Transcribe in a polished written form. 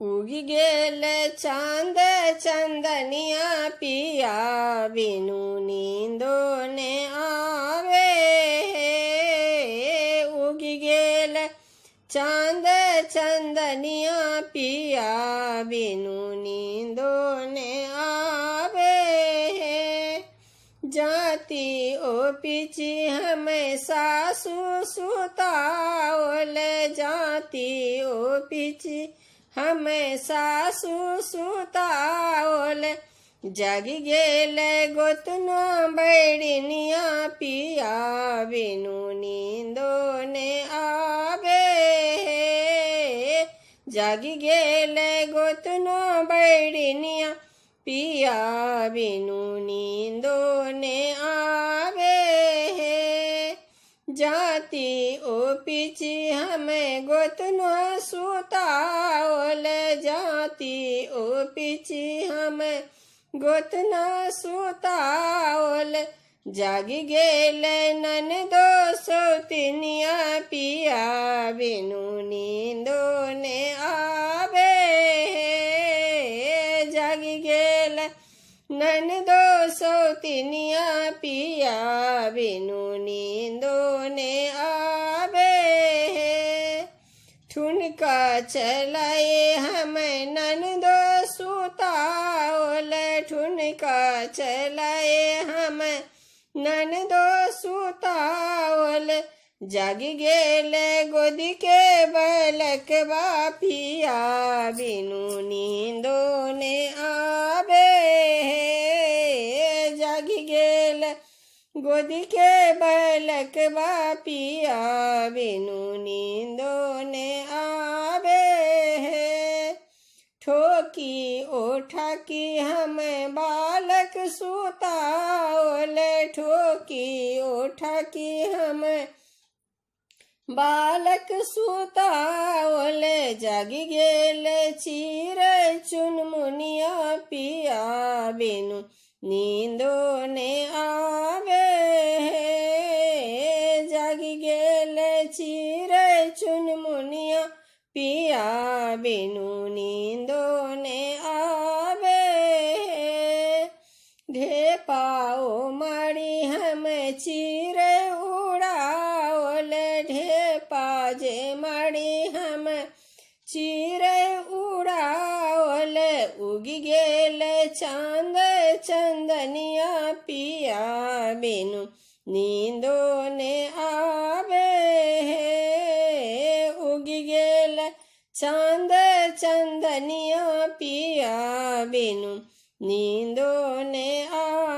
उगि गेल चाँद चंदनिया पिया बिनु नींदो ने आवे हे। उगि गेल चाँद चंदनिया पिया बिनु नींदो ने आवे हे। जाती ओ पिची हमें सासू सुतावल, जाती ओ पिची हमें सासू सुतावल। जग गेल गोतनो बैरिनिया पिया बिनु नींदो ने आवे हे। जग गेल गोतनो बैरिनिया पिया बिनु नींदो ने आवे हे। जाती ओ पिची हमें गोतनो सुतावल, जाती ओ पिची हमें गोतना सुतावल। जाग गेल नन दो सौतिनिया पिया बिनु नींदो ने आवे हे। जाग गेल नन दो सौतिनिया पिया बिनु नींदो ने आवे हे। ठुनका चलाए हमें ननदो सुतावल, ठुनका चलाए हमें ननदो सुतावल। जग गेल गोदी के बलक पिया बिनु नींदो ने आवे हे। जग गेल गोदी के बलक पिया बिनु नींदो ने आवे हे। ठोकी ओठा की हमें बालक सुतावल, ठोकी ओठा की हमें बालक सुतावल। जग गेल चीर चुनमुनिया पिया बिनु नींदो ने आवे हे। जग गेल चीर चुनमुनिया पिया बिनु नींदो ने आवे हे। ढेपाओ मारी हमें चीर उड़ावल, ढेपा जे मारी हम चीर उड़ावल। उगि गेल चाँद चंदनिया पिया बिनु नींदो ने आवे हे। उगि गेल चाँद चंदनिया पिया बिनु नींदो ने आवे।